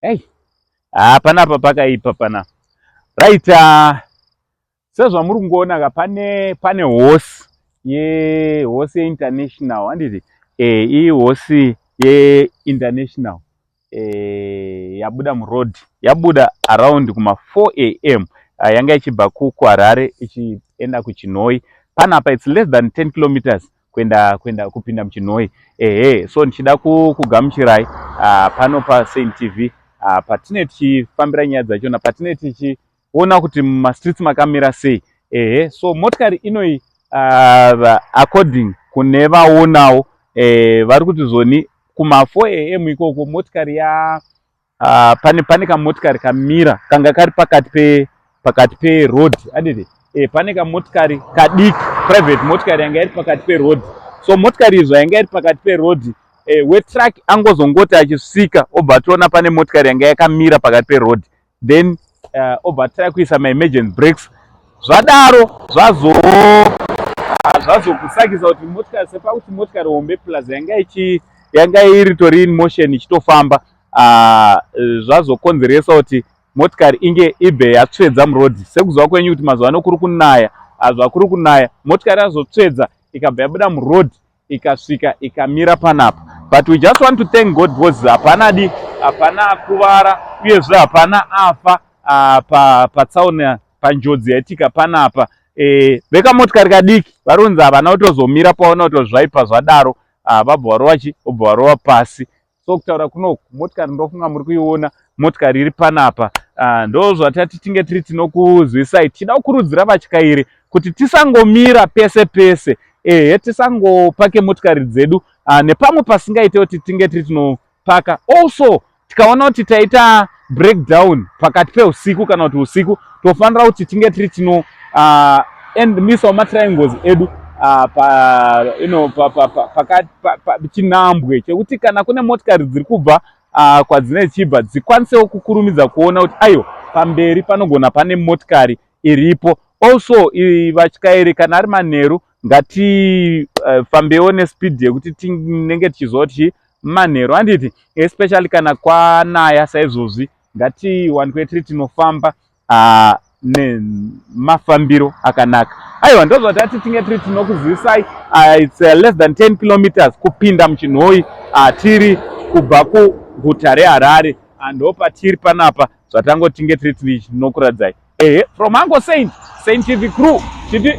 Hey, ah, panapa pakaipa panapa. Right, sezvamuri kungoona ka, pane horse, yehorse yeInternational, handiti? Iyi horse yeInternational yabuda muroad, yabuda around kuma 4 a.m. Yanga ichibva kuHarare ichienda kuChinhoyi. Panapa it's less than 10 kilometers kuenda kupinda muChinhoyi. Ehe, so ndichida kugamuchirai pano paSaint TV, patine tichifambira nyaya dzachona, patine tichiona kuti mumastreets makamira sei. Ehe, so motikari inoi, according kune vaonawo, vari kuti zoni kuma 4 a.m. ikoko motikari ya pane kamotikari kamira kanga kari pakati peroad, handiti? Pane kamotikari kadiki, private motikari yanga iri pakati peroad. So motikari izvo yanga iri pakati peroad, wetruck angozongoti achisvika, obva atoona pane motikari yanga yakamira pakati peroad, then obva atry kuisa maemergency brakes. Zvadaro zvazokusakisa kuti motikari, sepakuti motikari hombe plus yanga iri tori in motion ichitofamba, zvazokonzeresa kuti motikari inge ibve yatsvedza muroad. Sekuziva kwenyu kuti mazuva ano kuri kunaya, zvakuri kunaya, motikari yazotsvedza, ikabva yabuda muroad, ikasvika ikamira panapa. But we just want to thank God because hapana di hapana akuvara, uyezve hapana afa patsaona, panjodzi yaitika panapa. Vekamotikari kadiki vari kunzi havana kutozomira paona kuti zvaipa zvadaro, vabva varova chi vobva varova pasi. So kutaura kunoku, motikari, ndofunga muri kuiona motikari iri panapa. Ndo zvatati tinge tiri tinokuzivisai. Tichida kukurudzira vatyairi kuti tisangomira pese pese. Ehe, tisangopake motikari dzedu nepamwe pasingaite kuti tinge tiri tinopaka. Also tikaona kuti taita breakdown pakati peusiku kana kuti usiku, tofanira kuti tinge tiri tino and misawo matriangles edu pa, you know, pa, pa, pa, pakati pa, chinhambwe chekuti kana kune motikari dziri kubva kwadzinenge dzichibva, dzikwanisewo kukurumidza kuona kuti aiwa, pamberi panogona pane motikari iripo. Also vatyairi, kana ari manheru, ngatifambewo nespeed yekuti tinenge tichiziva kuti manheru, handiti? Especially kana kwanaya saizvozvi, ngatiwanikwe tiri tinofamba nemafambiro akanaka. Aiwa, ndozvatati tinge tiri tinokuzivisai. It's less than 10 kilometers kupinda muChinhoyi, tiri kubva kuguta reHarare. Ndo patiri panapa, zvatango tinge tiri tinokuradzai. Ehe, from Uncle Saint, Saint TV crew, titi.